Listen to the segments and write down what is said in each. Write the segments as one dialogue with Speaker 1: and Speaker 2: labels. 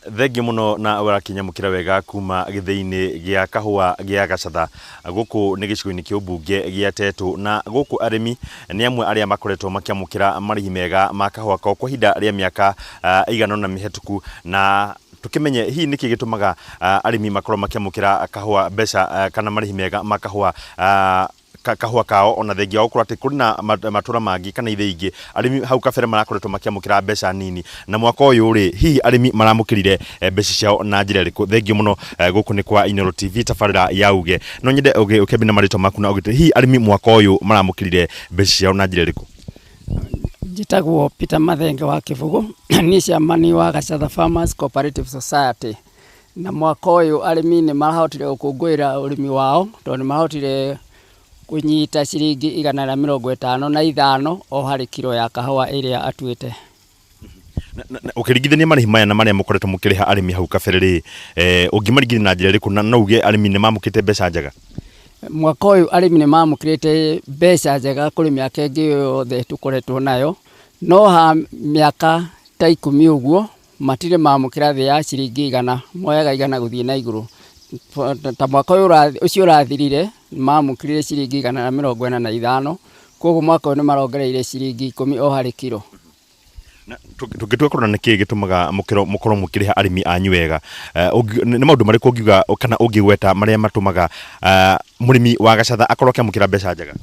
Speaker 1: Thengiũ mũno na ũrakinyamũkĩra wega kuma gĩthĩi-inĩ gĩa kahũa gĩa Gacatha. Gũkũ nĩ gĩcigo-inĩ kĩa ũmbunge gĩa Tetũ na gũkũ arĩmi nĩ amwe arĩa makoretwo makĩamũkĩra marĩhi mega ma kahũa kao kwa ihinda rĩa mĩaka ĩigana ũna mĩhetũku na tũkĩmenye hihi nĩkĩ gĩtũmaga arĩmi makorwo makĩamũkĩra kahũa mbeca kana marĩhi mega ma kahũa kahũa kao ona thengia wa gũkorwo atĩ kũrĩ na matũra mangĩ kana ithĩi ingĩ arĩmi hau kabere marakoretwo makĩamũkĩra mbeca nini na mwaka ũyũ rĩ hihi arĩmi maramũkĩrire mbeca ciao na njĩra ĩrĩkũ? Thengiũ mũno gũkũ nĩ kwa Inooro TV tabarĩra ya uge. No nyende ũkĩambie na marĩtwa maku na ũgĩtwĩre hihi arĩmi mwaka ũyũ maramũkĩrire mbeca ciao na njĩra ĩrĩkũ?
Speaker 2: Njĩtagwo Peter Mathenge wa Kĩbũgũ, niĩ chairman wa Gacatha Farmers Cooperative Society. Na mwaka ũyũ arĩmi nĩ marahotire gũkũngũĩra ũrĩmi wao, tondũ nĩ marahotire kũnyita ciringi 155 o harĩ kiro ya kahũa ĩrĩa atuĩte.
Speaker 1: Ũkĩringithania marĩhi maya na marĩa mũkoretwo mũkĩrĩha arĩmi hau kabere rĩ, ũngĩmaringithania na njĩra ĩrĩkũ na no uge arĩmi nĩ mamũkĩrĩte mbeca njega?
Speaker 2: Mwaka ũyũ arĩmi nĩ mamũkĩrĩte mbeca njega kũrĩ mĩaka ĩngĩ yothe tũkoretwo nayo, no ha mĩaka ta ikũmi ũguo, matirĩ mamũkĩra thĩ ya ciringi 100, moyaga 100 gũthiĩ na igũrũ. Ta mwaka ũyũ ũcio ũrathirire, mamũkĩrire ciringi 145, koguo mwaka ũyũ nĩ marongereire ciringi 10 o harĩ kiro.
Speaker 1: Tũngĩtua kũrora nĩkĩ gĩtũmaga mũkorwo mũkĩrĩha arĩmi anyu wega, nĩ maũndũ marĩkũ ũngiuga kana ũngĩgweta marĩa matũmaga mũrĩmi wa Gacatha akorwo akĩamũkĩra mbeca njega?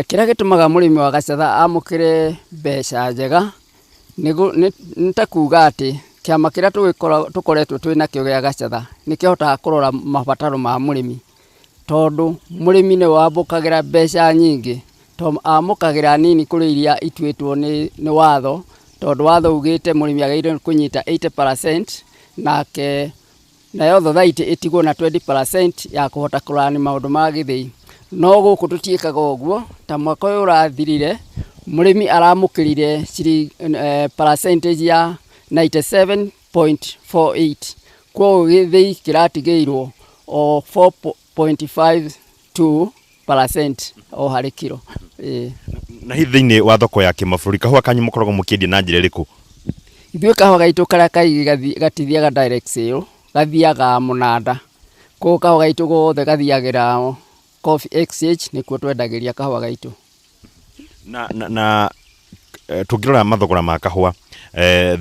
Speaker 2: Kĩrĩa gĩtũmaga mũrĩmi wa Gacatha amũkĩre mbeca njega nĩ ta kuga atĩ kĩama kĩrĩa tũkoretwo twĩ nakĩo gĩa Gacatha nĩ kĩhotaga kũrora mabataro ma mũrĩmi. Tondũ mũrĩmi nĩwe wamũkagĩra mbeca nyingĩ, tondũ amũkagĩra nini kũrĩ iria ituĩtwo nĩ watho, tondũ watho ugĩte mũrĩmi agĩrĩirwo kũnyita 80% nake nayo thothaitĩ ĩtigwo na 20% ya kũhota kũ run maũndũ ma gĩthĩi. No gũkũ tũtiĩkaga ũguo, ta mwaka ũyũ ũrathirire, mũrĩmi aramũkĩrire percentage ya 97.48 koguo gĩthĩi kĩratigĩirwo o 4.52% o harĩ kiro.
Speaker 1: Ĩĩ. Na hihi thĩinĩ wa thoko ya kĩmabũrũri kahũa kanyu mũkoragwo mũkĩendia na njĩra ĩrĩkũ?
Speaker 2: Ithuĩ kahũa gaitũ karĩa kaingĩ gatithiaga direct sale, gathiaga mũnanda. Koguo kahũa gaitũ gothe gathiagĩra Coffee Exchange nĩkuo twendagĩria kahũa gaitũ.
Speaker 1: Na, na, na tũngĩrora mathogora ma kahũa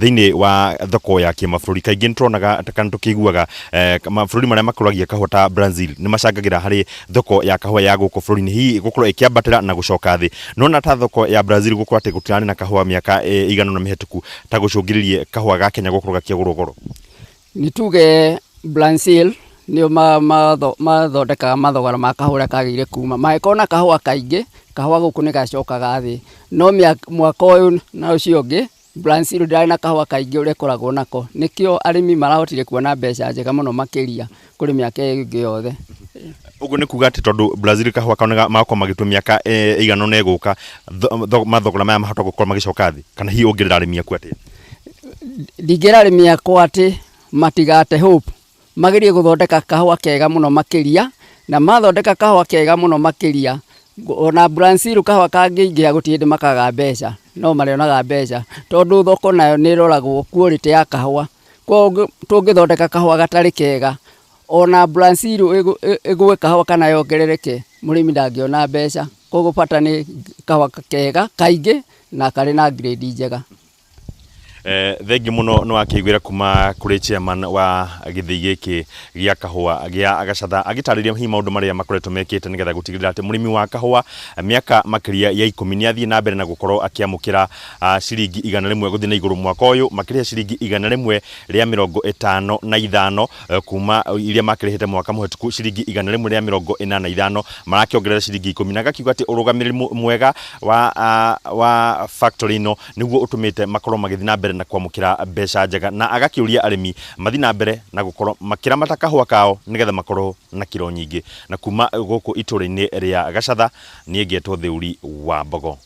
Speaker 1: thĩinĩ wa thoko ya kĩmabũrũri kaingĩ nĩ tuonaga kana tũkĩiguaga mabũrũri marĩa makũragia kahũa ta Brazil nĩ macangagĩra harĩ thoko ya kahũa ya gũkũ bũrũri-inĩ hihi gũkorwo ĩkĩambatĩra na gũcoka thĩ. Nĩwona ta thoko ya Brazil gũkorwo atĩ gũtirarĩ na kahũa mĩaka ĩigana ũna mĩhetũku ta gũcũngĩrĩrie kahũa ga Kenya gũkorwo gakĩgũrwo goro?
Speaker 2: Nĩ tuge Brazil nĩo mathondekaga mathogora ma kahũa ũrĩa kagĩrĩire kuma. Mangĩkorwo na kahũa kaingĩ, kahũa gũkũ nĩ gacokaga thĩ. No mwaka ũyũ na ũcio ũngĩ, Brazil ndĩrarĩ na kahũa kaingĩ ũrĩa ĩkoragwo nako. Nĩkĩo arĩmi marahotire kuona mbeca njega mũno makĩria kũrĩ mĩaka ĩyo ĩngĩ yothe.
Speaker 1: Ũguo nĩ kuga atĩ tondũ Brazil kahũa kao magakorwo magĩtua mĩaka ĩigana ũna ĩgũka, mathogora maya mahota gũkorwo magĩcoka thĩ? Kana hihi ũngĩrera arĩmi aku atĩa?
Speaker 2: Ndingĩra arĩmi akwa atĩ matigate hope, magerie gũthondeka kahũa kega mũno makĩria, na mathondeka kahũa kega mũno makĩria, ona Brazil kahũa kangĩingĩha gũtirĩ hĩndĩ makaga mbeca, no marĩonaga mbeca, tondũ thoko nayo nĩ ĩroragwo quality ya kahũa, koguo tũngĩthondeka kahũa gatarĩ kega, ona Brazil ĩgũe kahũa kana yongerereke, mũrĩmi ndangĩona mbeca, koguo bata nĩ kahũa kega kaingĩ na karĩ na grade njega.
Speaker 1: Thengiũ mũno nĩ wakĩiguĩra kuma kũrĩ chairman wa gĩthĩi gĩkĩ gĩa kahũa gĩa Gacatha agĩtarĩria hihi maũndũ marĩa makoretwo mekĩte nĩgetha gũtigĩrĩra atĩ mũrĩmi wa kahũa mĩaka makĩria ya ikũmi nĩ athiĩ na mbere na gũkorwo akĩamũkĩra ciringi 100 gũthiĩ na igũrũ mwaka ũyũ makĩrĩha ciringi 155 kuma iria makĩrĩhĩte mwaka mũhetũku ciringi 185 marakĩongerera ciringi 10 na gakiuga atĩ ũrũgamĩrĩri mwega wa factory ĩno nĩguo ũtũmĩte makorwo magĩthiĩ na mbere na kwamũkĩra mbeca njega na agakĩũria arĩmi mathiĩ na mbere na gũkorwo makĩramata kahũa kao nĩgetha makorwo na kiro nyingĩ. Na kuma gũkũ itũra-inĩ rĩa Gacatha, niĩ ngetwo Thĩuri wa Mbogo.